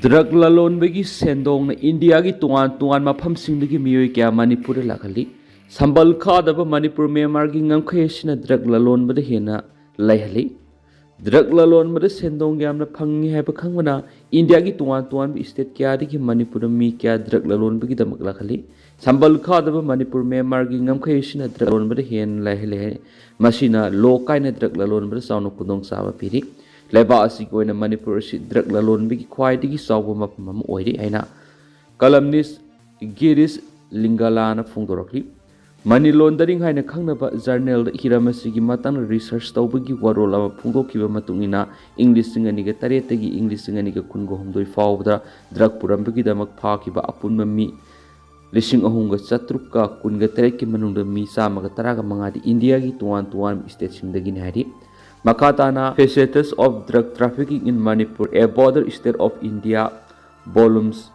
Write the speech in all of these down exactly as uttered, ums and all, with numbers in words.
Drug ꯂꯂꯣꯟꯕꯒꯤ ꯁꯦꯟꯗꯣꯡꯅ ꯏꯟꯗꯤꯌꯥꯒꯤ ꯇꯣꯉꯥꯟ ꯇꯣꯉꯥꯟꯕ ꯃꯐꯝꯁꯤꯡꯗꯒꯤ ꯃꯤꯑꯣꯏ ꯀꯌꯥ ꯃꯅꯤꯄꯨꯔꯗ ꯂꯥꯛꯍꯜꯂꯤ꯫ ꯁꯝꯕꯜ ꯈꯥꯗꯕ ꯃꯅꯤꯄꯨꯔ ꯃ꯭ꯌꯥꯟꯃꯥꯔꯒꯤ ꯉꯝꯈꯩ ꯑꯁꯤꯅ ꯗ꯭ꯔꯒ ꯂꯂꯣꯟꯕꯗ ꯍꯦꯟꯅ ꯂꯩꯍꯜꯂꯤ꯫ ꯗ꯭ꯔꯒ ꯂꯂꯣꯟꯕꯗ ꯁꯦꯟꯗꯣꯡ ꯌꯥꯝꯅ ꯐꯪꯏ ꯍꯥꯏꯕ ꯈꯪꯕꯅ ꯏꯟꯗꯤꯌꯥꯒꯤ ꯇꯣꯉꯥꯟ ꯇꯣꯉꯥꯟꯕ ꯏꯁꯇꯦꯠ ꯀꯌꯥꯗꯒꯤ ꯃꯅꯤꯄꯨꯔꯗ ꯃꯤ ꯀꯌꯥ ꯗ꯭ꯔꯒ ꯂꯂꯣꯟꯕꯒꯤꯗꯃꯛ ꯂꯥꯛꯍꯜꯂꯤ꯫ ꯁꯝꯕꯜ ꯈꯥꯗꯕ ꯃꯅꯤꯄꯨꯔ ꯃ꯭ꯌꯥꯟꯃꯥꯔꯒꯤ ꯉꯝꯈꯩ ꯑꯁꯤꯅ ꯗ꯭ꯔꯒ ꯂꯂꯣꯟꯕꯗ ꯍꯦꯟꯅ ꯂꯩꯍꯜꯂꯤ ꯍꯥꯏ꯫ ꯃꯁꯤꯅ ꯂꯣ ꯀꯥꯏꯅ ꯗ꯭ꯔꯒ ꯂꯂꯣꯟꯕꯗ ꯆꯥꯎꯅ ꯈꯨꯗꯣꯡꯆꯥꯕ ꯄꯤꯔꯤ꯫ ꯂꯩꯕꯥꯛ ꯑꯁꯤꯒꯤ ꯑꯣꯏꯅ ꯃꯅꯤꯄꯨꯔ ꯑꯁꯤ ꯗ꯭ꯔꯒ ꯂꯂꯣꯟꯕꯒꯤ ꯈ꯭ꯋꯥꯏꯗꯒꯤ ꯆꯥꯎꯕ ꯃꯐꯝ ꯑꯃ ꯑꯣꯏꯔꯤ ꯍꯥꯏꯅ ꯀꯂꯝꯅꯤꯁ ꯒꯤꯔꯤꯁ ꯂꯤꯡꯒꯂꯥꯅ ꯐꯣꯡꯗꯣꯔꯛꯂꯤ꯫ ꯃꯅꯤ ꯂꯣꯟꯗꯔꯤꯡ ꯍꯥꯏꯅ ꯈꯪꯅꯕ ꯖꯔꯅꯦꯜꯗ ꯍꯤꯔꯝ ꯑꯁꯤꯒꯤ ꯃꯇꯥꯡꯗ ꯔꯤꯁꯔꯆ ꯇꯧꯕꯒꯤ ꯋꯥꯔꯣꯜ ꯑꯃ ꯐꯣꯡꯗꯣꯛꯈꯤꯕ ꯃꯇꯨꯡ ꯏꯟꯅ, ꯏꯪ ꯂꯤꯁꯤꯡ ꯑꯅꯤꯒ ꯇꯔꯦꯠꯇꯒꯤ ꯏꯪ ꯂꯤꯁꯤꯡ ꯑꯅꯤꯒ ꯀꯨꯟꯒ ꯍꯨꯝꯗꯣꯏ ꯐꯥꯎꯕꯗ ꯗ꯭ꯔꯒ ꯄꯨꯔꯝꯕꯒꯤꯗꯃꯛ ꯐꯥꯈꯤꯕ ꯑꯄꯨꯟꯕ ꯃꯤ ꯂꯤꯁꯤꯡ ꯑꯍꯨꯝꯒ ꯆꯥꯇ꯭ꯔꯨꯛꯀ ꯀꯨꯟꯒ ꯇꯔꯦꯠꯀꯤ ꯃꯅꯨꯡꯗ ꯃꯤ ꯆꯥꯝꯃꯒ ꯇꯔꯥꯒ ꯃꯉꯥꯗꯤ ꯏꯟꯗꯤꯌꯥꯒꯤ ꯇꯣꯉꯥꯟ ꯇꯣꯉꯥꯟꯕ ꯏꯁꯇꯦꯠꯁꯤꯡꯗꯒꯤꯅꯤ ꯍꯥꯏꯔꯤ꯫ ꯃꯈꯥ ꯇꯥꯅ Facets of Drug Trafficking in Manipur, A Border State of India, Volumes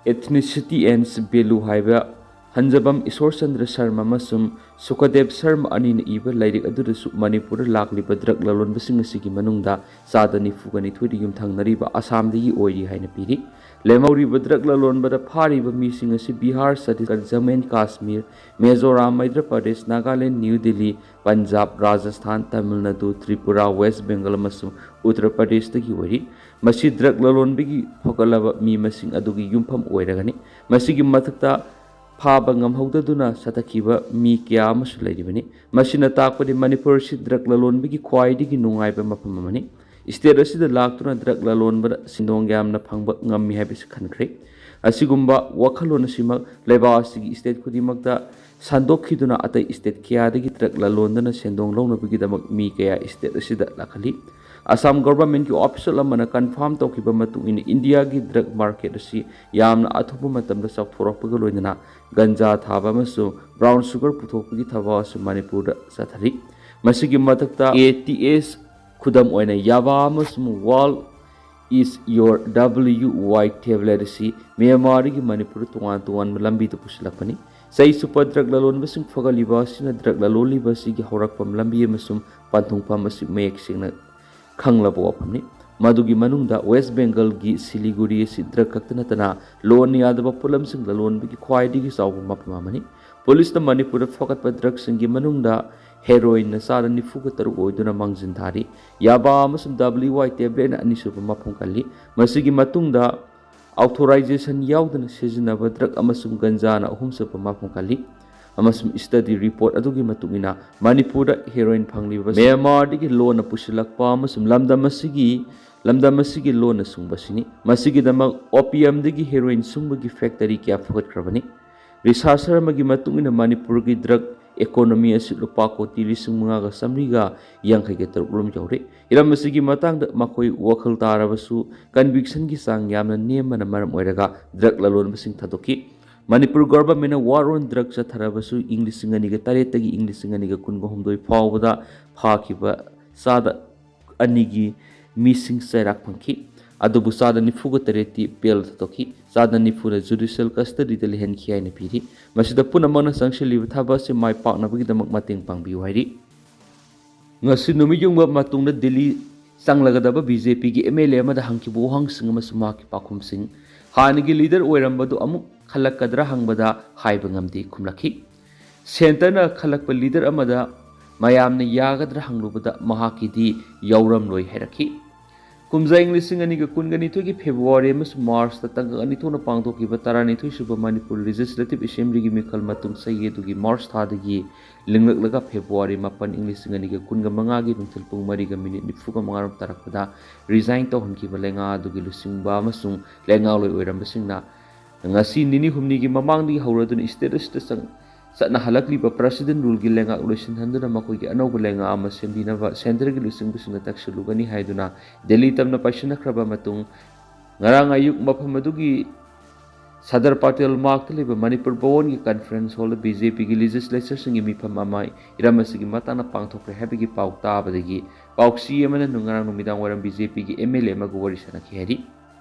Ethnicity and Value ꯍꯥꯏꯕ ꯍꯟꯖꯕꯝ ꯏꯁꯣꯔꯆꯟꯗ꯭ꯔ ꯁꯔꯃ ꯑꯃꯁꯨꯡ ꯁꯨꯈꯗꯦꯕ ꯁꯔꯃ ꯑꯅꯤꯅ ꯏꯕ ꯂꯥꯏꯔꯤꯛ ꯑꯗꯨꯗꯁꯨ ꯃꯅꯤꯄꯨꯔꯗ ꯂꯥꯛꯂꯤꯕ ꯗ꯭ꯔꯒ ꯂꯂꯣꯟꯕꯁꯤꯡ ꯑꯁꯤꯒꯤ ꯃꯅꯨꯡꯗ ꯆꯥꯗ ꯅꯤꯐꯨꯒ ꯅꯤꯊꯣꯏꯗ ꯌꯨꯝꯊꯪꯅꯔꯤꯕ ꯑꯁꯥꯝꯗꯒꯤ ꯑꯣꯏꯔꯤ ꯍꯥꯏꯅ ꯄꯤꯔꯤ꯫ ꯂꯦꯝꯍꯧꯔꯤꯕ ꯗ꯭ꯔꯒ ꯂꯂꯣꯟꯕꯗ ꯐꯥꯔꯤꯕ ꯃꯤꯁꯤꯡ ꯑꯁꯤ Bihar, Chhattisgarh, Jammu and Kashmir, Mizoram, Madhya Pradesh, Nagaland, new Delhi, Punjab, Rajasthan, Tamil Nadu, Tripura, west Bengal ꯑꯃꯁꯨꯡ ꯎꯠꯇꯔ ꯄ꯭ꯔꯗꯦꯁꯇꯒꯤ ꯑꯣꯏꯔꯤ꯫ ꯃꯁꯤ ꯗ꯭ꯔꯒ ꯂꯂꯣꯟꯕꯒꯤ ꯐꯒꯠꯂꯕ ꯃꯤ ꯃꯁꯤꯡ ꯑꯗꯨꯒꯤ ꯌꯨꯝꯐꯝ ꯑꯣꯏꯔꯒꯅꯤ꯫ ꯃꯁꯤꯒꯤ ꯃꯊꯛꯇ ꯐꯥꯕ ꯉꯝꯍꯧꯗꯗꯨꯅ ꯆꯠꯊꯈꯤꯕ ꯃꯤ ꯀꯌꯥ ꯑꯃꯁꯨ ꯂꯩꯔꯤꯕꯅꯤ꯫ ꯃꯁꯤꯅ ꯇꯥꯛꯄꯗꯤ ꯃꯅꯤꯄꯨꯔ ꯑꯁꯤ ꯗ꯭ꯔꯒ ꯂꯂꯣꯟꯕꯒꯤ ꯈ꯭ꯋꯥꯏꯗꯒꯤ ꯅꯨꯡꯉꯥꯏꯕ ꯃꯐꯝ ꯑꯃꯅꯤ꯫ ꯏꯁꯇꯦꯠ ꯑꯁꯤꯗ ꯂꯥꯛꯇꯨꯅ ꯗ꯭ꯔꯒ ꯂꯂꯣꯟꯕꯗ ꯁꯦꯟꯗꯣꯡ ꯌꯥꯝꯅ ꯐꯪꯕ ꯉꯝꯃꯤ ꯍꯥꯏꯕꯁꯤ ꯈꯟꯈ꯭ꯔꯦ꯫ ꯑꯁꯤꯒꯨꯝꯕ ꯋꯥꯈꯜꯂꯣꯟ ꯑꯁꯤꯃꯛ ꯂꯩꯕꯥꯛ ꯑꯁꯤꯒꯤ ꯏꯁꯇꯦꯠ ꯈꯨꯗꯤꯡꯃꯛꯇ ꯁꯟꯗꯣꯛꯈꯤꯗꯨꯅ ꯑꯇꯩ ꯏꯁꯇꯦꯠ ꯀꯌꯥꯗꯒꯤ ꯗ꯭ꯔꯒ ꯂꯂꯣꯟꯗꯨꯅ ꯁꯦꯟꯗꯣꯡ ꯂꯧꯅꯕꯒꯤꯗꯃꯛ ꯃꯤ ꯀꯌꯥ ꯏꯁꯇꯦꯠ ꯑꯁꯤꯗ ꯂꯥꯛꯍꯜꯂꯤ꯫ ꯑꯁꯥꯝ ꯒꯣꯚꯔꯟꯃꯦꯟꯠꯀꯤ ꯑꯣꯐꯤꯁꯤꯌꯦꯜ ꯑꯃꯅ ꯀꯟꯐꯥꯔꯝ ꯇꯧꯈꯤꯕ ꯃꯇꯨꯡ ꯏꯟꯅ ꯏꯟꯗꯤꯌꯥꯒꯤ ꯗ꯭ꯔꯒ ꯃꯥꯔꯀꯦꯠ ꯑꯁꯤ ꯌꯥꯝꯅ ꯑꯊꯨꯕ ꯃꯇꯝꯗ ꯆꯥꯎꯊꯣꯔꯛꯄꯒ ꯂꯣꯏꯅꯅ ꯒꯟꯖꯥ ꯊꯥꯕ ꯑꯃꯁꯨꯡ ꯕ꯭ꯔꯥꯎꯟ ꯁꯨꯒꯔ ꯄꯨꯊꯣꯛꯄꯒꯤ ꯊꯕꯛ ꯑꯁꯨ ꯃꯅꯤꯄꯨꯔꯗ ꯆꯠꯊꯔꯤ꯫ ꯃꯁꯤꯒꯤ ꯃꯊꯛꯇ ꯑꯦ ꯇꯤ ꯑꯦꯁ ꯈꯨꯗꯝ ꯑꯣꯏꯅ ꯌꯥꯕꯥ ꯑꯃꯁꯨꯡ world Is Your W Y tablet ꯑꯁꯤ ꯃ꯭ꯌꯥꯟꯃꯥꯔꯗꯒꯤ ꯃꯅꯤꯄꯨꯔ ꯇꯣꯉꯥꯟ ꯇꯣꯉꯥꯟꯕ ꯂꯝꯕꯤꯗ ꯄꯨꯁꯤꯜꯂꯛꯄꯅꯤ꯫ ꯆꯩ ꯆꯨꯞꯄ ꯗ꯭ꯔꯒ ꯂꯂꯣꯟꯕꯁꯤꯡ ꯐꯒꯠꯂꯤꯕ ꯑꯁꯤꯅ ꯗ꯭ꯔꯒ ꯂꯂꯣꯜꯂꯤꯕ ꯑꯁꯤꯒꯤ ꯍꯧꯔꯛꯐꯝ, ꯂꯝꯕꯤ ꯑꯃꯁꯨꯡ ꯄꯟꯊꯨꯡꯐꯝ ꯑꯁꯤ ꯃꯌꯦꯛ ꯁꯦꯡꯅ ꯈꯪꯂꯕ ꯋꯥꯐꯝꯅꯤ꯫ ꯃꯗꯨꯒꯤ ꯃꯅꯨꯡꯗ ꯋꯦꯁ ꯕꯦꯡꯒꯜꯒꯤ ꯁꯤꯂꯤꯒꯨꯔꯤ ꯑꯁꯤ ꯗ꯭ꯔꯒ ꯈꯛꯇ ꯅꯠꯇꯅ ꯂꯣꯟꯅ ꯌꯥꯗꯕ ꯄꯣꯠꯂꯝꯁꯤꯡ ꯂꯂꯣꯟꯕꯒꯤ ꯈ꯭ꯋꯥꯏꯗꯒꯤ ꯆꯥꯎꯕ ꯃꯐꯝ ꯑꯃꯅꯤ꯫ ꯄꯨꯂꯤꯁꯅ ꯃꯅꯤꯄꯨꯔꯗ ꯐꯒꯠꯄ ꯗ꯭ꯔꯒꯁꯤꯡꯒꯤ ꯃꯅꯨꯡꯗ ꯍꯦꯔꯣꯏꯟꯅ ꯆꯥꯗ ꯅꯤꯐꯨꯒ ꯇꯔꯨꯛ ꯑꯣꯏꯗꯨꯅ ꯃꯥꯡꯖꯤꯟ ꯊꯥꯔꯤ꯫ ꯌꯥꯕꯥ ꯑꯃꯁꯨꯡ W Y tabletꯅ ꯑꯅꯤꯁꯨꯕ ꯃꯐꯝ ꯀꯜꯂꯤ꯫ ꯃꯁꯤꯒꯤ ꯃꯇꯨꯡꯗ ꯑꯣꯊꯣꯔꯥꯏꯖꯦꯁꯟ ꯌꯥꯎꯗꯅ ꯁꯤꯖꯤꯟꯅꯕ ꯗ꯭ꯔꯒ ꯑꯃꯁꯨꯡ ꯒꯟꯖꯥꯅ ꯑꯍꯨꯝꯁꯨꯕ ꯃꯐꯝ ꯀꯜꯂꯤ꯫ ꯑꯃꯁꯨꯡ ꯁ꯭ꯇꯗꯤ ꯔꯤꯄꯣꯔꯠ ꯑꯗꯨꯒꯤ ꯃꯇꯨꯡ ꯏꯟꯅ ꯃꯅꯤꯄꯨꯔꯗ ꯍꯦꯔꯣꯏꯟ ꯐꯪꯂꯤꯕ ꯃ꯭ꯌꯥꯟꯃꯥꯔꯗꯒꯤ ꯂꯣꯟꯅ ꯄꯨꯁꯤꯜꯂꯛꯄ ꯑꯃꯁꯨꯡ ꯂꯝꯗꯝ ꯑꯁꯤꯒꯤ, ꯂꯝꯗꯝ ꯑꯁꯤꯒꯤ ꯂꯣꯟꯅ ꯁꯨꯡꯕꯁꯤꯅꯤ꯫ ꯃꯁꯤꯒꯤꯗꯃꯛ ꯑꯣꯄꯤꯌꯝꯗꯒꯤ ꯍꯦꯔꯣꯏꯟ ꯁꯨꯡꯕꯒꯤ ꯐꯦꯛꯇꯔꯤ ꯀꯌꯥ ꯐꯒꯠꯈ꯭ꯔꯕꯅꯤ꯫ ꯔꯤꯁꯥꯔꯆꯔ ꯑꯃꯒꯤ ꯃꯇꯨꯡ ꯏꯟꯅ ꯃꯅꯤꯄꯨꯔꯒꯤ ꯗ꯭ꯔꯒ ꯏꯀꯣꯅꯣꯃꯤ ꯑꯁꯤ ꯂꯨꯄꯥ ꯀꯣꯇꯤ ꯂꯤꯁꯤꯡ ꯃꯉꯥꯒ ꯆꯥꯃꯔꯤꯒ ꯌꯥꯡꯈꯩꯒ ꯇꯔꯨꯛ ꯔꯣꯝ ꯌꯧꯔꯦ꯫ ꯍꯤꯔꯝ ꯑꯁꯤꯒꯤ ꯃꯇꯥꯡꯗ ꯃꯈꯣꯏ ꯋꯥꯈꯜ ꯇꯥꯔꯕꯁꯨ ꯀꯟꯚꯤꯛꯁꯟꯒꯤ ꯆꯥꯡ ꯌꯥꯝꯅ ꯅꯦꯝꯕꯅ ꯃꯔꯝ ꯑꯣꯏꯔꯒ ꯗ꯭ꯔꯒ ꯂꯂꯣꯟꯕꯁꯤꯡ ꯊꯥꯗꯣꯛꯈꯤ꯫ ꯃꯅꯤꯄꯨꯔ ꯒꯣꯚꯔꯟꯃꯦꯟꯠꯅ ꯋꯥꯔ ꯑꯣꯟ ꯗ꯭ꯔꯒ ꯆꯠꯊꯔꯕꯁꯨ ꯏꯪ ꯂꯤꯁꯤꯡ ꯑꯅꯤꯒ ꯇꯔꯦꯠꯇꯒꯤ ꯏꯪ ꯂꯤꯁꯤꯡ ꯑꯅꯤꯒ ꯀꯨꯟꯒ ꯍꯨꯝꯗꯣꯏ ꯐꯥꯎꯕꯗ ꯐꯥꯈꯤꯕ ꯆꯥꯗ ꯑꯅꯤꯒꯤ ꯃꯤꯁꯤꯡ ꯆꯩꯔꯥꯛ ꯐꯪꯈꯤ꯫ ꯑꯗꯨꯕꯨ ꯆꯥꯗ ꯅꯤꯐꯨꯒ ꯇꯔꯦꯠꯇꯤ ꯕꯦꯜ ꯊꯥꯗꯣꯛꯈꯤ꯫ ꯆꯥꯗ ꯅꯤꯐꯨꯅ ꯖꯨꯗꯤꯁꯤꯌꯦꯜ ꯀꯁꯇꯗꯤꯗ ꯂꯩꯍꯟꯈꯤ ꯍꯥꯏꯅ ꯄꯤꯔꯤ꯫ ꯃꯁꯤꯗ ꯄꯨꯝꯅꯃꯛꯅ ꯆꯪꯁꯤꯜꯂꯤꯕ ꯊꯕꯛ ꯑꯁꯤ ꯃꯥꯏ ꯄꯥꯛꯅꯕꯒꯤꯗꯃꯛ ꯃꯇꯦꯡ ꯄꯥꯡꯕꯤꯌꯨ ꯍꯥꯏꯔꯤ꯫ ꯉꯁꯤ ꯅꯨꯃꯤꯠ ꯌꯨꯡꯕ ꯃꯇꯨꯡꯗ ꯗꯤꯜꯂꯤ ꯆꯪꯂꯒꯗꯕ BJPꯒꯤ MLA ꯑꯃꯗ ꯍꯪꯈꯤꯕ ꯋꯥꯍꯪꯁꯤꯡ ꯑꯃꯁꯨꯡ ꯃꯍꯥꯛꯀꯤ ꯄꯥꯎꯈꯨꯝꯁꯤꯡ꯫ ꯍꯥꯟꯅꯒꯤ ꯂꯤꯗꯔ ꯑꯣꯏꯔꯝꯕꯗꯨ ꯑꯃꯨꯛ ꯈꯜꯂꯛꯀꯗ꯭ꯔꯥ ꯍꯪꯕꯗ ꯍꯥꯏꯕ ꯉꯝꯗꯦ ꯈꯨꯝꯂꯛꯈꯤ꯫ ꯁꯦꯟꯇꯔꯅ ꯈꯜꯂꯛꯄ ꯂꯤꯗꯔ ꯑꯃꯗ ꯃꯌꯥꯝꯅ ꯌꯥꯒꯗ꯭ꯔꯥ ꯍꯪꯂꯨꯕꯗ ꯃꯍꯥꯛꯀꯤꯗꯤ ꯌꯥꯎꯔꯝꯂꯣꯏ ꯍꯥꯏꯔꯛꯈꯤ꯫ ꯀꯨꯝꯖꯥ ꯏꯪ ꯂꯤꯁꯤꯡ ꯑꯅꯤꯒ ꯀꯨꯟꯒ ꯅꯤꯊꯣꯏꯒꯤ ꯐꯦꯕ꯭ꯔꯨꯋꯥꯔꯤ ꯑꯃꯁꯨꯡ ꯃꯥꯔꯆꯇ ꯇꯥꯡꯀꯛ ꯑꯅꯤ ꯊꯣꯛꯅ ꯄꯥꯡꯊꯣꯛꯈꯤꯕ ꯇꯔꯥꯅꯤꯊꯣꯏ ꯁꯨꯕ ꯃꯅꯤꯄꯨꯔ ꯂꯦꯖꯤꯁꯂꯦꯇꯤꯚ ꯑꯦꯁꯦꯝꯕ꯭ꯂꯤꯒꯤ ꯃꯤꯈꯜ ꯃꯇꯨꯡ ꯆꯍꯤ ꯑꯗꯨꯒꯤ ꯃꯥꯔꯆ ꯊꯥꯗꯒꯤ ꯂꯤꯡꯂꯛꯂꯒ ꯐꯦꯕ꯭ꯔꯨꯋꯥꯔꯤ ꯃꯥꯄꯟ ꯏꯪ ꯂꯤꯁꯤꯡ ꯑꯅꯤꯒ ꯀꯨꯟꯒ ꯃꯉꯥꯒꯤ ꯅꯨꯡꯊꯤꯜ ꯄꯨꯡ ꯃꯔꯤꯒ ꯃꯤꯅꯤꯠ ꯅꯤꯐꯨꯒ ꯃꯉꯥꯔꯣꯝ ꯇꯥꯔꯛꯄꯗ ꯔꯤꯖꯥꯏꯟ ꯇꯧꯍꯟꯈꯤꯕ ꯂꯩꯉꯥꯛ ꯑꯗꯨꯒꯤ ꯂꯨꯆꯤꯡꯕ ꯑꯃꯁꯨꯡ ꯂꯩꯉꯥꯛꯂꯣꯏ ꯑꯣꯏꯔꯝꯕꯁꯤꯡꯅ ꯉꯁꯤ ꯅꯤꯅꯤ ꯍꯨꯝꯅꯤꯒꯤ ꯃꯃꯥꯡꯗꯒꯤ ꯍꯧꯔꯗꯨꯅ ꯁ꯭ꯇꯦꯠ ꯑꯁꯤꯗ ꯆꯪ-, ꯆꯠꯅꯍꯜꯂꯛꯂꯤꯕ ꯄ꯭ꯔꯦꯁꯤꯗꯦꯟꯠ ꯔꯨꯜꯒꯤ ꯂꯩꯉꯥꯛ ꯂꯣꯏꯁꯤꯟꯍꯟꯗꯨꯅ ꯃꯈꯣꯏꯒꯤ ꯑꯅꯧꯕ ꯂꯩꯉꯥꯛ ꯑꯃ ꯁꯦꯝꯕꯤꯅꯕ ꯁꯦꯟꯇꯔꯒꯤ ꯂꯨꯆꯤꯡꯕꯁꯤꯡꯅ ꯇꯛꯁꯤꯜꯂꯨꯒꯅꯤ ꯍꯥꯏꯗꯨꯅ ꯗꯦꯜꯂꯤ ꯇꯝꯅ ꯄꯥꯏꯁꯤꯟꯅꯈ꯭ꯔꯕ ꯃꯇꯨꯡ, ꯉꯔꯥꯡ ꯑꯌꯨꯛ ꯃꯐꯝ ꯑꯗꯨꯒꯤ ꯁꯗꯔ ꯄꯇꯦꯜ ꯃꯥꯔꯛꯇ ꯂꯩꯕ ꯃꯅꯤꯄꯨꯔ ꯚꯋꯟꯒꯤ ꯀꯟꯐꯔꯦꯟꯁ ꯍꯣꯜꯗ ꯕꯤ ꯖꯦ ꯄꯤꯒꯤ ꯂꯤꯖꯤꯁꯂꯦꯆꯔꯁꯤꯡꯒꯤ ꯃꯤꯐꯝ ꯑꯃ ꯏꯔꯝ ꯑꯁꯤꯒꯤ ꯃꯇꯥꯡꯗ ꯄꯥꯡꯊꯣꯛꯈ꯭ꯔꯦ ꯍꯥꯏꯕꯒꯤ ꯄꯥꯎ ꯇꯥꯕꯗꯒꯤ ꯄꯥꯎꯆꯦ ꯑꯃꯅ ꯉꯔꯥꯡ ꯅꯨꯃꯤꯗꯥꯡ ꯋꯥꯏꯔꯝ ꯕꯤ ꯖꯦ ꯄꯤꯒꯤ ꯑꯦꯝ ꯑꯦꯜ ꯑꯦ ꯑꯃꯒ ꯋꯥꯔꯤ ꯁꯥꯟꯅꯈꯤ ꯍꯥꯏꯔꯤ꯫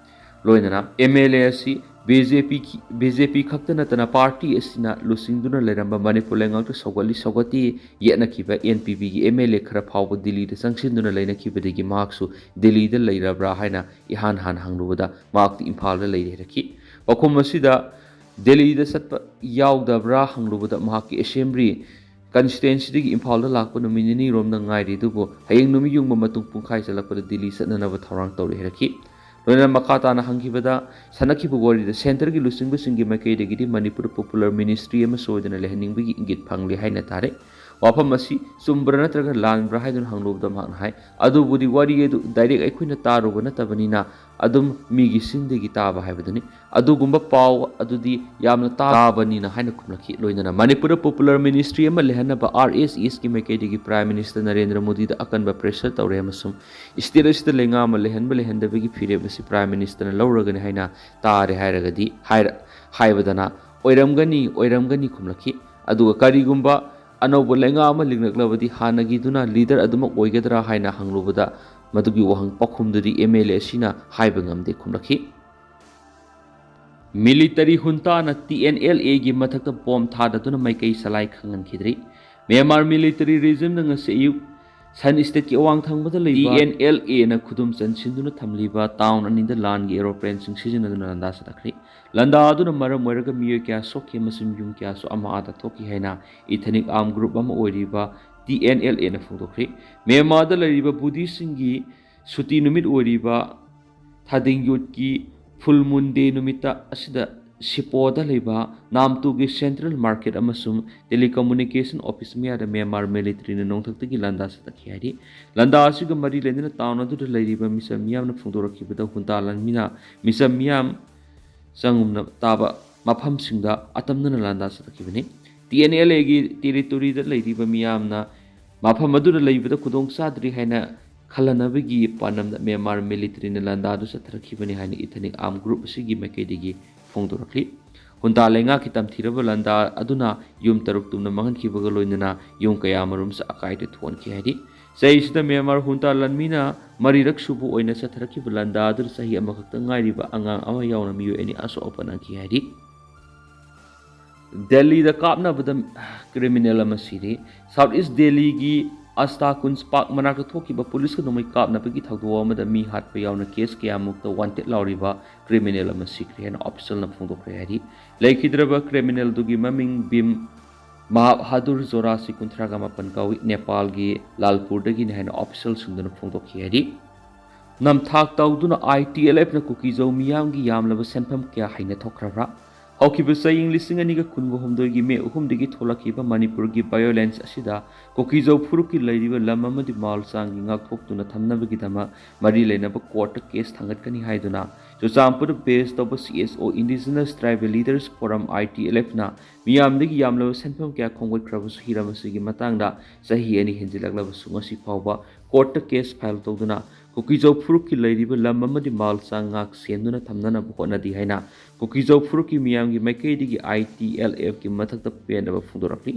ꯂꯣꯏꯅꯅ ꯑꯦꯝ ꯑꯦꯜ ꯑꯦ ꯑꯁꯤ ꯕꯤ ꯖꯦ ꯄꯤ, ꯕꯤ ꯖꯦ ꯄꯤ ꯈꯛꯇ ꯅꯠꯇꯅ ꯄꯥꯔꯇꯤ ꯑꯁꯤꯅ ꯂꯨꯆꯤꯡꯗꯨꯅ ꯂꯩꯔꯝꯕ ꯃꯅꯤꯄꯨꯔ ꯂꯩꯉꯥꯛꯇ ꯁꯧꯒꯠꯂꯤ ꯁꯧꯒꯠꯇꯦ ꯌꯦꯠꯅꯈꯤꯕ ꯑꯦꯟ ꯄꯤ ꯄꯤꯒꯤ ꯑꯦꯝ ꯑꯦꯜ ꯑꯦ ꯈꯔ ꯐꯥꯎꯕ ꯗꯤꯜꯂꯤꯗ ꯆꯪꯁꯤꯟꯗꯨꯅ ꯂꯩꯅꯈꯤꯕꯗꯒꯤ ꯃꯍꯥꯛꯁꯨ ꯗꯤꯜꯂꯤꯗ ꯂꯩꯔꯕ꯭ꯔꯥ ꯍꯥꯏꯅ ꯏꯍꯥꯟ ꯍꯥꯟꯅ ꯍꯪꯂꯨꯕꯗ ꯃꯍꯥꯛꯇꯤ ꯏꯝꯐꯥꯜꯗ ꯂꯩꯔꯦ ꯍꯥꯏꯔꯛꯈꯤ꯫ ꯄꯥꯎꯈꯨꯝ ꯑꯁꯤꯗ ꯗꯤꯜꯂꯤꯗ ꯆꯠꯄ ꯌꯥꯎꯗꯕ꯭ꯔꯥ ꯍꯪꯂꯨꯕꯗ ꯃꯍꯥꯛꯀꯤ ꯑꯦꯁꯦꯝꯕ꯭ꯂꯤ ꯀꯟꯁꯇꯤꯇ꯭ꯋꯦꯟꯁꯤꯗꯒꯤ ꯏꯝꯐꯥꯜꯗ ꯂꯥꯛꯄ ꯅꯨꯃꯤꯠ ꯅꯤꯅꯤꯔꯣꯝꯗ ꯉꯥꯏꯔꯤ, ꯑꯗꯨꯕꯨ ꯍꯌꯦꯡ ꯅꯨꯃꯤꯠ ꯌꯨꯡꯕ ꯃꯇꯨꯡ ꯄꯨꯡꯈꯥꯏ ꯆꯠꯂꯛꯄꯗ ꯗꯤꯜꯂꯤ ꯆꯠꯅꯅꯕ ꯊꯧꯔꯥꯡ ꯇꯧꯔꯤ ꯍꯥꯏꯔꯛꯈꯤ꯫ ꯂꯣꯏꯅꯅ ꯃꯈꯥ ꯇꯥꯅ ꯍꯪꯈꯤꯕꯗ, ꯁꯥꯟꯅꯈꯤꯕ ꯋꯥꯔꯤꯗ ꯁꯦꯟꯇꯔꯒꯤ ꯂꯨꯆꯤꯡꯕꯁꯤꯡꯒꯤ ꯃꯥꯏꯀꯩꯗꯒꯤꯗꯤ ꯃꯅꯤꯄꯨꯔ ꯄꯣꯄꯨꯂꯔ ꯃꯤꯅꯤꯁꯇ꯭ꯔꯤ ꯑꯃ ꯁꯣꯏꯗꯅ ꯂꯩꯍꯟꯅꯤꯡꯕꯒꯤ ꯏꯪꯒꯤꯠ ꯐꯪꯂꯦ ꯍꯥꯏꯅ ꯇꯥꯔꯦ꯫ ꯋꯥꯐꯝ ꯑꯁꯤ ꯆꯨꯝꯕ꯭ꯔꯥ ꯅꯠꯇ꯭ꯔꯒ ꯂꯥꯟꯕ꯭ꯔꯥ ꯍꯥꯏꯗꯨꯅ ꯍꯪꯂꯨꯕꯗ ꯃꯍꯥꯛꯅ ꯍꯥꯏ, ꯑꯗꯨꯕꯨꯗꯤ ꯋꯥꯔꯤ ꯑꯗꯨ ꯗꯥꯏꯔꯦꯛ ꯑꯩꯈꯣꯏꯅ ꯇꯥꯔꯨꯕ ꯅꯠꯇꯕꯅꯤꯅ ꯑꯗꯨꯝ ꯃꯤꯒꯤ ꯆꯤꯟꯗꯒꯤ ꯇꯥꯕ ꯍꯥꯏꯕꯗꯨꯅꯤ꯫ ꯑꯗꯨꯒꯨꯝꯕ ꯄꯥꯎ ꯑꯗꯨꯗꯤ ꯌꯥꯝꯅ ꯇꯥꯕꯅꯤꯅ ꯍꯥꯏꯅ ꯈꯨꯝꯂꯛꯈꯤ꯫ ꯂꯣꯏꯅꯅ ꯃꯅꯤꯄꯨꯔꯗ ꯄꯣꯄꯨꯂꯔ ꯃꯤꯅꯤꯁꯇ꯭ꯔꯤ ꯑꯃ ꯂꯩꯍꯟꯅꯕ ꯑꯥꯔ ꯑꯦꯁ ꯑꯦꯁꯀꯤ ꯃꯥꯏꯀꯩꯗꯒꯤ ꯄ꯭ꯔꯥꯏꯝ ꯃꯤꯅꯤꯁꯇꯔ ꯅꯔꯦꯟꯗ꯭ꯔ ꯃꯣꯗꯤꯗ ꯑꯀꯟꯕ ꯄ꯭ꯔꯦꯁꯔ ꯇꯧꯔꯦ ꯑꯃꯁꯨꯡ ꯁ꯭ꯇꯦꯠ ꯑꯁꯤꯗ ꯂꯩꯉꯥꯛ ꯑꯃ ꯂꯩꯍꯟꯕ ꯂꯩꯍꯟꯗꯕꯒꯤ ꯐꯤꯔꯦꯞ ꯑꯁꯤ ꯄ꯭ꯔꯥꯏꯝ ꯃꯤꯅꯤꯁꯇꯔꯅ ꯂꯧꯔꯒꯅꯤ ꯍꯥꯏꯅ ꯇꯥꯔꯦ ꯍꯥꯏꯔꯒꯗꯤ ꯍꯥꯏꯔ-, ꯍꯥꯏꯕꯗꯅ ꯑꯣꯏꯔꯝꯒꯅꯤ, ꯑꯣꯏꯔꯝꯒꯅꯤ ꯈꯨꯝꯂꯛꯈꯤ꯫ ꯑꯗꯨꯒ ꯀꯔꯤꯒꯨꯝꯕ ꯑꯅꯧꯕ ꯂꯩꯉꯥꯛ ꯑꯃ ꯂꯤꯡꯂꯛꯂꯕꯗꯤ ꯍꯥꯟꯅꯒꯤꯗꯨꯅ ꯂꯤꯗꯔ ꯑꯗꯨꯃꯛ ꯑꯣꯏꯒꯗ꯭ꯔꯥ ꯍꯥꯏꯅ ꯍꯪꯂꯨꯕꯗ ꯃꯗꯨꯒꯤ ꯋꯥꯍꯪ ꯄꯥꯎꯈꯨꯝꯗꯨꯗꯤ ꯑꯦꯝ ꯑꯦꯜ ꯑꯦ ꯑꯁꯤꯅ ꯍꯥꯏꯕ ꯉꯝꯗꯦ ꯈꯨꯝꯂꯛꯈꯤ꯫ ꯃꯤꯂꯤꯇꯔꯤ ꯍꯨꯟꯇꯥꯅ ꯇꯤ ꯑꯦꯟ ꯑꯦꯜ ꯑꯦꯒꯤ ꯃꯊꯛꯇ ꯕꯣꯝ ꯊꯥꯗꯗꯨꯅ ꯃꯥꯏꯀꯩ ꯆꯂꯥꯏ ꯈꯪꯍꯟꯈꯤꯗ꯭ꯔꯤ꯫ ꯃ꯭ꯌꯥꯟꯃꯥꯔ ꯃꯤꯂꯤꯇꯔꯤ ꯔꯦꯖꯤꯝꯅ ꯉꯁꯤ ꯑꯌꯨꯛ ꯁꯟ ꯁ꯭ꯇꯦꯠꯀꯤ ꯑꯋꯥꯡ ꯊꯪꯕꯗ ꯂꯩꯕ ꯇꯤ ꯑꯦꯟ ꯑꯦꯜ ꯑꯦꯅ ꯈꯨꯗꯨꯝ ꯆꯟꯁꯤꯟꯗꯨꯅ ꯊꯝꯂꯤꯕ ꯇꯥꯎꯟ ꯑꯅꯤꯗ ꯂꯥꯟꯒꯤ ꯑꯦꯔꯣꯄ꯭ꯂꯦꯟꯁꯤꯡ ꯁꯤꯖꯤꯟꯅꯗꯨꯅ ꯂꯥꯟꯗꯥ ꯆꯠꯊꯈ꯭ꯔꯤ꯫ ꯂꯥꯟꯗꯥ ꯑꯗꯨꯅ ꯃꯔꯝ ꯑꯣꯏꯔꯒ ꯃꯤꯑꯣꯏ ꯀꯌꯥ ꯁꯣꯛꯈꯤ ꯑꯃꯁꯨꯡ ꯌꯨꯝ ꯀꯌꯥꯁꯨ ꯑꯃ ꯑꯥꯗ ꯊꯣꯛꯈꯤ ꯍꯥꯏꯅ ꯏꯊꯅꯤꯛ ꯑꯥꯔꯝ ꯒ꯭ꯔꯨꯞ ꯑꯃ ꯑꯣꯏꯔꯤꯕ ꯇꯤ ꯑꯦꯟ ꯑꯦꯜ ꯑꯦꯅ ꯐꯣꯡꯗꯣꯛꯈ꯭ꯔꯤ꯫ ꯃ꯭ꯌꯥꯟꯃꯥꯔꯗ ꯂꯩꯔꯤꯕ ꯕꯨꯙꯤꯁꯁꯤꯡꯒꯤ ꯁꯨꯇꯤ ꯅꯨꯃꯤꯠ ꯑꯣꯏꯔꯤꯕ ꯊꯥꯗꯤꯡ ꯌꯨꯠꯀꯤ ꯐꯨꯜ ꯃꯨꯟ ꯗꯦ ꯅꯨꯃꯤꯠꯇ ꯑꯁꯤꯗ ꯁꯤꯄꯣꯗ ꯂꯩꯕ ꯅꯥꯝꯇꯨꯒꯤ ꯁꯦꯟꯇ꯭ꯔꯦꯜ ꯃꯥꯔꯀꯦꯠ ꯑꯃꯁꯨꯡ ꯇꯦꯂꯤꯀꯝꯃꯨꯅꯤꯀꯦꯁꯟ ꯑꯣꯐꯤꯁ ꯃꯌꯥꯗ ꯃ꯭ꯌꯥꯟꯃꯥꯔ ꯃꯤꯂꯤꯇꯔꯤꯅ ꯅꯣꯡꯊꯛꯇꯒꯤ ꯂꯥꯟꯗꯥ ꯆꯠꯊꯈꯤ ꯍꯥꯏꯔꯤ꯫ ꯂꯥꯟꯗꯥ ꯑꯁꯤꯒ ꯃꯔꯤ ꯂꯩꯅꯅ ꯇꯥꯎꯟ ꯑꯗꯨꯗ ꯂꯩꯔꯤꯕ ꯃꯤꯆꯝ ꯃꯤꯌꯥꯝꯅ ꯐꯣꯡꯗꯣꯔꯛꯈꯤꯕꯗ ꯍꯨꯟꯇꯥ ꯂꯥꯟꯃꯤꯅ ꯃꯤꯆꯝ ꯃꯤꯌꯥꯝ ꯆꯪꯉꯝꯅ ꯇꯥꯕ ꯃꯐꯝꯁꯤꯡꯗ ꯑꯇꯝꯅꯅ ꯂꯥꯟꯗꯥ ꯆꯠꯊꯈꯤꯕꯅꯤ꯫ ꯇꯤ ꯑꯦꯟ ꯑꯦꯜ ꯑꯦꯒꯤ ꯇꯦꯔꯤꯇꯣꯔꯤꯗ ꯂꯩꯔꯤꯕ ꯃꯤꯌꯥꯝꯅ ꯃꯐꯝ ꯑꯗꯨꯗ ꯂꯩꯕꯗ ꯈꯨꯗꯣꯡ ꯆꯥꯗ꯭ꯔꯤ ꯍꯥꯏꯅ ꯈꯜꯂꯅꯕꯒꯤ ꯄꯥꯟꯗꯝꯗ ꯃ꯭ꯌꯥꯟꯃꯥꯔ ꯃꯤꯂꯤꯇꯔꯤꯅ ꯂꯥꯟꯗꯥꯗꯨ ꯆꯠꯊꯔꯛꯈꯤꯕꯅꯤ ꯍꯥꯏꯅ ꯏꯊꯅꯤꯛ ꯑꯥꯔꯝ ꯒ꯭ꯔꯨꯞ ꯑꯁꯤꯒꯤ ꯃꯥꯏꯀꯩꯗꯒꯤ ꯐꯣꯡꯗꯣꯔꯛꯂꯤ꯫ ꯍꯨꯟꯇꯥ ꯂꯩꯉꯥꯛꯀꯤ ꯇꯝꯊꯤꯔꯕ ꯂꯥꯟꯗꯥ ꯑꯗꯨꯅ ꯌꯨꯝ ꯇꯔꯨꯛ ꯇꯨꯝꯅ ꯃꯥꯡꯍꯟꯈꯤꯕꯒ ꯂꯣꯏꯅꯅ ꯌꯨꯝ ꯀꯌꯥ ꯑꯃꯔꯣꯝꯁꯨ ꯑꯀꯥꯏꯗ ꯊꯣꯛꯍꯟꯈꯤ ꯍꯥꯏꯔꯤ꯫ ꯆꯍꯤꯁꯤꯗ ꯃ꯭ꯌꯥꯟꯃꯥꯔ ꯍꯨꯟꯇꯥ ꯂꯥꯟꯃꯤꯅ ꯃꯔꯤꯔꯛ ꯁꯨꯕ ꯑꯣꯏꯅ ꯆꯠꯊꯔꯛꯈꯤꯕ ꯂꯥꯟꯗꯥ ꯑꯗꯨꯗ ꯆꯍꯤ ꯑꯃꯈꯛꯇ ꯉꯥꯏꯔꯤꯕ ꯑꯉꯥꯡ ꯑꯃ ꯌꯥꯎꯅ ꯃꯤꯑꯣꯏ ꯑꯅꯤ ꯑꯁꯣꯛ ꯑꯄꯟ ꯅꯪꯈꯤ ꯍꯥꯏꯔꯤ꯫ ꯗꯦꯜꯂꯤꯗ ꯀꯥꯞꯅꯕꯗ ꯀ꯭ꯔꯤꯃꯤꯅꯦꯜ ꯑꯃ ꯁꯤꯔꯤ꯫ ꯁꯥꯎꯠ ꯏꯁ ꯗꯦꯜꯂꯤꯒꯤ ꯑꯁꯇꯥ ꯀꯨꯟꯖ ꯄꯥꯔꯛ ꯃꯅꯥꯛꯇ ꯊꯣꯛꯈꯤꯕ ꯄꯨꯂꯤꯁꯀ ꯅꯣꯡꯃꯩ ꯀꯥꯞꯅꯕꯒꯤ ꯊꯧꯗꯣꯛ ꯑꯃꯗ ꯃꯤ ꯍꯥꯠꯄ ꯌꯥꯎꯅ ꯀꯦꯁ ꯀꯌꯥꯃꯨꯛꯇ ꯋꯥꯟꯇꯦꯗ ꯂꯥꯎꯔꯤꯕ ꯀ꯭ꯔꯤꯃꯤꯅꯦꯜ ꯑꯃ ꯁꯤꯈ꯭ꯔꯦ ꯍꯥꯏꯅ ꯑꯣꯐꯤꯁꯤꯌꯦꯜꯅ ꯐꯣꯡꯗꯣꯛꯈ꯭ꯔꯦ ꯍꯥꯏꯔꯤ꯫ ꯂꯩꯈꯤꯗ꯭ꯔꯕ ꯀ꯭ꯔꯤꯃꯤꯅꯦꯜꯗꯨꯒꯤ ꯃꯃꯤꯡ ꯚꯤꯝ ꯃꯍꯥꯕꯍꯥꯗꯨꯔ ꯖꯣꯔꯥꯁꯤ ꯀꯨꯟꯊ꯭ꯔꯥꯒ ꯃꯥꯄꯟ ꯀꯧꯏ, ꯅꯦꯄꯥꯜꯒꯤ ꯂꯥꯜꯄꯨꯔꯗꯒꯤꯅꯤ ꯍꯥꯏꯅ ꯑꯣꯐꯤꯁꯤꯌꯦꯜꯁꯤꯡꯗꯨꯅ ꯐꯣꯡꯗꯣꯛꯈꯤ ꯍꯥꯏꯔꯤ꯫ ꯅꯝꯊꯥꯛ ꯇꯧꯗꯨꯅ ꯑꯥꯏ ꯇꯤ ꯑꯦꯜ ꯑꯦꯐꯅ ꯀꯨꯀꯤꯖꯧ ꯃꯤꯌꯥꯝꯒꯤ ꯌꯥꯝꯂꯕ ꯁꯦꯟꯐꯝ ꯀꯌꯥ ꯍꯩꯅ ꯊꯣꯛꯈ꯭ꯔꯕ꯭ꯔꯥ? ꯍꯧꯈꯤꯕ ꯆꯍꯤ ꯂꯤꯁꯤꯡ ꯑꯅꯤꯒ ꯀꯨꯟꯒ ꯍꯨꯝꯗꯣꯏꯒꯤ ꯃꯦ ꯑꯍꯨꯝꯗꯒꯤ ꯊꯣꯛꯂꯛꯈꯤꯕ ꯃꯅꯤꯄꯨꯔꯒꯤ ꯚꯥꯏꯑꯣꯂꯦꯟꯁ ꯑꯁꯤꯗ ꯀꯨꯀꯤꯖꯧ ꯐꯨꯔꯨꯞꯀꯤ ꯂꯩꯔꯤꯕ ꯂꯝ ꯑꯃꯗꯤ ꯃꯥꯜ ꯆꯥꯡꯒꯤ ꯉꯥꯛꯊꯣꯛꯇꯨꯅ ꯊꯝꯅꯕꯒꯤꯗꯃꯛ ꯃꯔꯤ ꯂꯩꯅꯕ ꯀꯣꯔꯠꯇ ꯀꯦꯁ ꯊꯥꯡꯒꯠꯀꯅꯤ ꯍꯥꯏꯗꯨꯅ ꯆꯨꯔꯆꯥꯟꯄꯨꯔꯗ ꯕꯦꯁ ꯇꯧꯕ ꯁꯤ ꯑꯦꯁ ꯑꯣ ꯏꯟꯗꯤꯖꯤꯅꯁ ꯇ꯭ꯔꯥꯏꯕꯦꯜ ꯂꯤꯗꯔꯁ ꯐꯣꯔꯝ, ꯑꯥꯏ ꯇꯤ ꯑꯦꯜ ꯑꯦꯐꯅ ꯃꯤꯌꯥꯝꯗꯒꯤ ꯌꯥꯝꯂꯕ ꯁꯦꯟꯐꯝ ꯀꯌꯥ ꯈꯣꯝꯒꯠꯈ꯭ꯔꯕꯁꯨ ꯍꯤꯔꯝ ꯑꯁꯤꯒꯤ ꯃꯇꯥꯡꯗ ꯆꯍꯤ ꯑꯅꯤ ꯍꯦꯟꯖꯤꯜꯂꯛꯂꯕꯁꯨ ꯉꯁꯤ ꯐꯥꯎꯕ ꯀꯣꯔꯠꯇ ꯀꯦꯁ ꯐꯥꯏꯜ ꯇꯧꯗꯨꯅ ꯀꯨꯀꯤꯖꯧ ꯐꯨꯔꯨꯞꯀꯤ ꯂꯩꯔꯤꯕ ꯂꯝ ꯑꯃꯗꯤ ꯃꯥꯜ ꯆꯥꯡ ꯉꯥꯛ ꯁꯦꯟꯗꯨꯅ ꯊꯝꯅꯅꯕ ꯍꯣꯠꯅꯔꯤ ꯍꯥꯏꯅ ꯀꯨꯀꯤꯖꯧ ꯐꯨꯔꯨꯞꯀꯤ ꯃꯤꯌꯥꯝꯒꯤ ꯃꯥꯏꯀꯩꯗꯒꯤ ꯑꯥꯏ ꯇꯤ ꯑꯦꯜ ꯑꯦꯐꯀꯤ ꯃꯊꯛꯇ ꯄꯦꯟꯗꯕ ꯐꯣꯡꯗꯣꯔꯛꯂꯤ꯫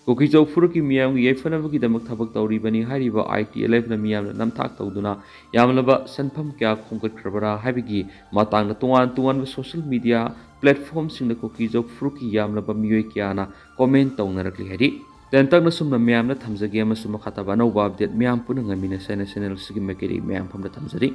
ꯀꯨꯀꯤꯖꯧ ꯐꯨꯔꯨꯞꯀꯤ ꯃꯤꯌꯥꯝꯒꯤ ꯌꯥꯏꯐꯅꯕꯒꯤꯗꯃꯛ ꯊꯕꯛ ꯇꯧꯔꯤꯕꯅꯤ ꯍꯥꯏꯔꯤꯕ ꯑꯥꯏ ꯇꯤ ꯑꯦꯜ ꯑꯦꯐꯅ ꯃꯤꯌꯥꯝꯅ ꯅꯝꯊꯥꯛ ꯇꯧꯗꯨꯅ ꯌꯥꯝꯂꯕ ꯁꯦꯟꯐꯝ ꯀꯌꯥ ꯈꯣꯝꯒꯠꯈ꯭ꯔꯕꯔꯥ ꯍꯥꯏꯕꯒꯤ ꯃꯇꯥꯡꯗ ꯇꯣꯉꯥꯟ ꯇꯣꯉꯥꯟꯕ ꯁꯣꯁꯤꯌꯦꯜ ꯃꯤꯗꯤꯌꯥ ꯄ꯭ꯂꯦꯠꯐꯣꯝꯁꯤꯡꯗ ꯀꯨꯀꯤꯖꯧ ꯐꯨꯔꯨꯞꯀꯤ ꯌꯥꯝꯂꯕ ꯃꯤꯑꯣꯏ ꯀꯌꯥꯅ ꯀꯣꯃꯦꯟ ꯇꯧꯅꯔꯛꯂꯤ ꯍꯥꯏꯔꯤ꯫ ꯇꯦꯟꯇꯛꯅ ꯁꯨꯝꯅ ꯃꯌꯥꯝꯅ ꯊꯝꯖꯒꯦ ꯑꯃꯁꯨꯡ ꯃꯈꯥ ꯇꯥꯕ ꯑꯅꯧꯕ ꯑꯞꯗꯦꯠ ꯃꯌꯥꯝ ꯄꯨꯟꯅ ꯉꯥꯏꯃꯤꯟꯅꯁꯦ ꯍꯥꯏꯅ ꯆꯦꯅꯦꯜ ꯑꯁꯤꯒꯤ ꯃꯥꯏꯀꯩꯗꯒꯤ ꯃꯌꯥꯝ ꯐꯝꯗ ꯊꯝꯖꯔꯤ꯫